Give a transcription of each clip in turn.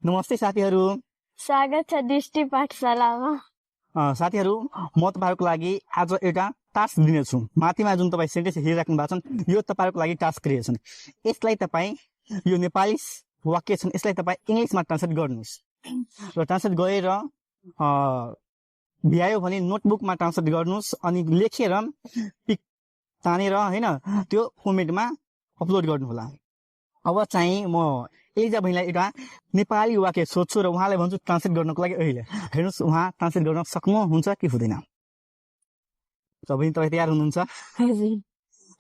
नमस्ते साथीहरू। स्वागत छ दृष्टि पाठशालामा। साथीहरू, म तपाईँहरूको लागि आज एउटा टास्क दिनेछु। माथिमा जुन तपाईँ सेन्टेन्स हेरिराख्नु भएको छ, यो तपाईँहरूको लागि टास्क क्रिएसन। यसलाई तपाईँ, यो नेपाली वाक्य छन्, यसलाई तपाईँ इङ्ग्लिसमा ट्रान्सलेट गर्नुहोस् र ट्रान्सलेट गरेर भ्यायो भने नोटबुकमा ट्रान्सलेट गर्नुहोस् अनि लेखेर पिक तानेर होइन त्यो फर्मेटमा अपलोड गर्नुहोला। अब चाहिँ म एलिजा बहिनीलाई एउटा नेपाली वाक्य सोध्छु र उहाँलाई भन्छु ट्रान्सलेट गर्नको लागि। अहिले हेर्नुहोस्, उहाँ ट्रान्सलेट गर्न सक्नुहुन्छ कि हुँदैन? तपाईँ तयार हुनुहुन्छ?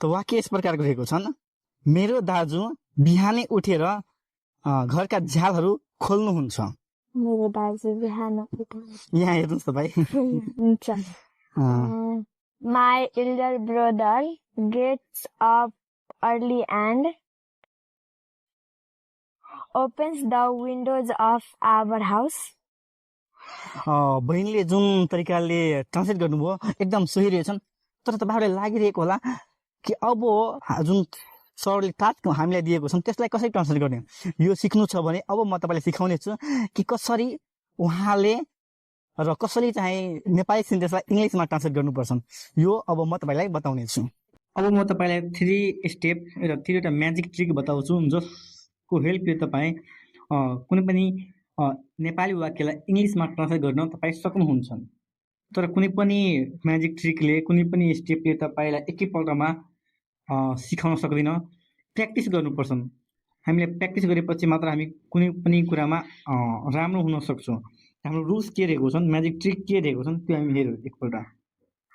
त वाक्य यस प्रकारको रहेको छन्। मेरो दाजु बिहानै उठेर घरका झ्यालहरू खोल्नुहुन्छ। मेरो दाजु बिहान यहाँ हेर्नुहोस् तपाईँ। My elder brother gets up early and opens the windows of our house. बहिनीले जुन तरिकाले ट्रान्सलेट गर्नुभयो एकदम सही रहेछन्। तर तपाईँहरूलाई लागिरहेको होला कि अब जुन सरले टास्क हामीलाई दिएको छ त्यसलाई कसरी ट्रान्सलेट गर्ने, यो सिक्नु छ भने अब म तपाईँलाई सिकाउने छु कि कसरी उहाँले र कसरी चाहिँ नेपाली सेन्टेन्सलाई इङ्ग्लिसमा ट्रान्सलेट गर्नुपर्छ। यो अब म तपाईँलाई बताउने छु। अब म तपाईँलाई 3 स्टेप र 3वटा म्याजिक ट्रिक बताउँछु जसको हेल्पले तपाईँ कुनै पनि नेपाली वाक्यलाई इङ्ग्लिसमा ट्रान्सलेट गर्न तपाईँ सक्नुहुन्छ। तर कुनै पनि म्याजिक ट्रिकले, कुनै पनि स्टेपले तपाईँलाई एकैपल्टमा सिकाउन सक्दैन। प्र्याक्टिस गर्नुपर्छ। हामीले प्र्याक्टिस गरेपछि मात्र हामी कुनै पनि कुरामा राम्रो हुन सक्छौँ। हाम्रो रुल्स के रहेको छन्, म्याजिक ट्रिक के रहेको छन् त्यो हामी हेरौँ एकपल्ट।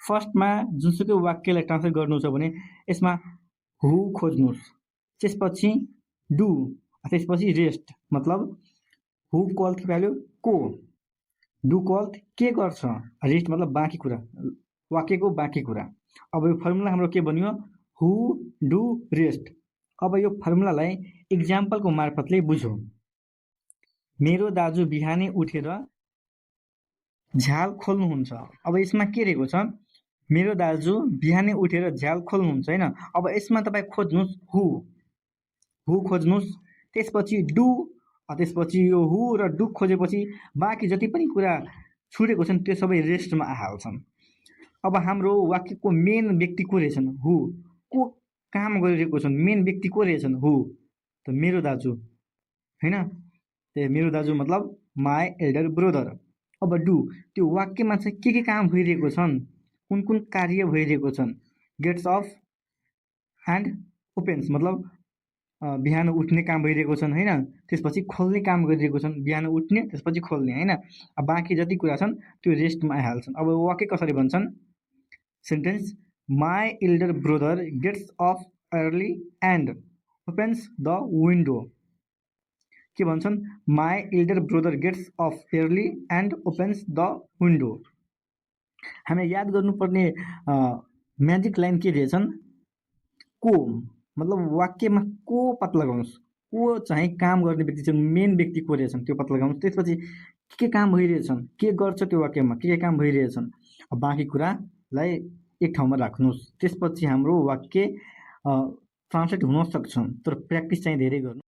फर्स्टमा जुनसुकै वाक्यलाई ट्रान्सलेट गर्नु छ भने यसमा हु खोज्नुहोस्, त्यसपछि डु, त्यसपछि रेस्ट। मतलब हु कल्थ भ्याल्यु को, डु कल्थ के गर्छ, रेस्ट मतलब बाँकी कुरा, वाक्यको बाँकी कुरा। अब यो फर्मुला हाम्रो के बन्यो, हु डु रेस्ट। अब यो फर्मुलालाई इक्जाम्पलको मार्फतले बुझौँ। मेरो दाजु बिहानै उठेर झ्याल खोल्नुहुन्छ। अब यसमा के रहेको छ, मेरो दाजु बिहानै उठेर झ्याल खोल्नुहुन्छ होइन। अब यसमा तपाईँ खोज्नुहोस् हु खोज्नुहोस्, त्यसपछि डु, त्यसपछि यो हु र डु खोजेपछि बाँकी जति पनि कुरा छुटेको छन् त्यो सबै रेस्टमा आइहाल्छन्। अब हाम्रो वाक्यको मेन व्यक्ति को रहेछन्, हु, को काम गरिरहेको छन्, मेन व्यक्ति को रहेछन्, हु, त मेरो दाजु होइन। त्यो मेरो दाजु मतलब माई एल्डर ब्रदर। अब डु, त्यो वाक्यमा चाहिँ के काम भइरहेको छन्, कुन कुन कार्य भइरहेको छन्। गेट्स अफ एन्ड ओपेन्स मतलब बिहान उठ्ने काम भइरहेको छन् होइन। त्यसपछि खोल्ने काम गरिरहेको छन्, बिहान उठ्ने त्यसपछि खोल्ने होइन। अब बाँकी जति कुरा छन् त्यो रेस्टमा आइहाल्छन्। अब वाक्य कसरी भन्छन्, sentence, my elder brother gets off early and opens the window. के भन्छन्, my elder brother gets off early and opens the window. हामीले याद गर्नुपर्ने म्याजिक लाइन के रहेछन्, को, मतलब वाक्यमा को पत्ता लगाउनुहोस्, को चाहिँ काम गर्ने व्यक्ति चाहिँ मेन व्यक्ति को रहेछन् त्यो पत्ता लगाउनुहोस्। त्यसपछि के काम भइरहेछन्, के गर्छ त्यो वाक्यमा, के काम भइरहेछन्, बाँकी कुरालाई एक ठाउँमा राख्नुहोस्। त्यसपछि हाम्रो वाक्य ट्रान्सलेट हुन सक्छ। तर प्र्याक्टिस चाहिँ धेरै गर्नु।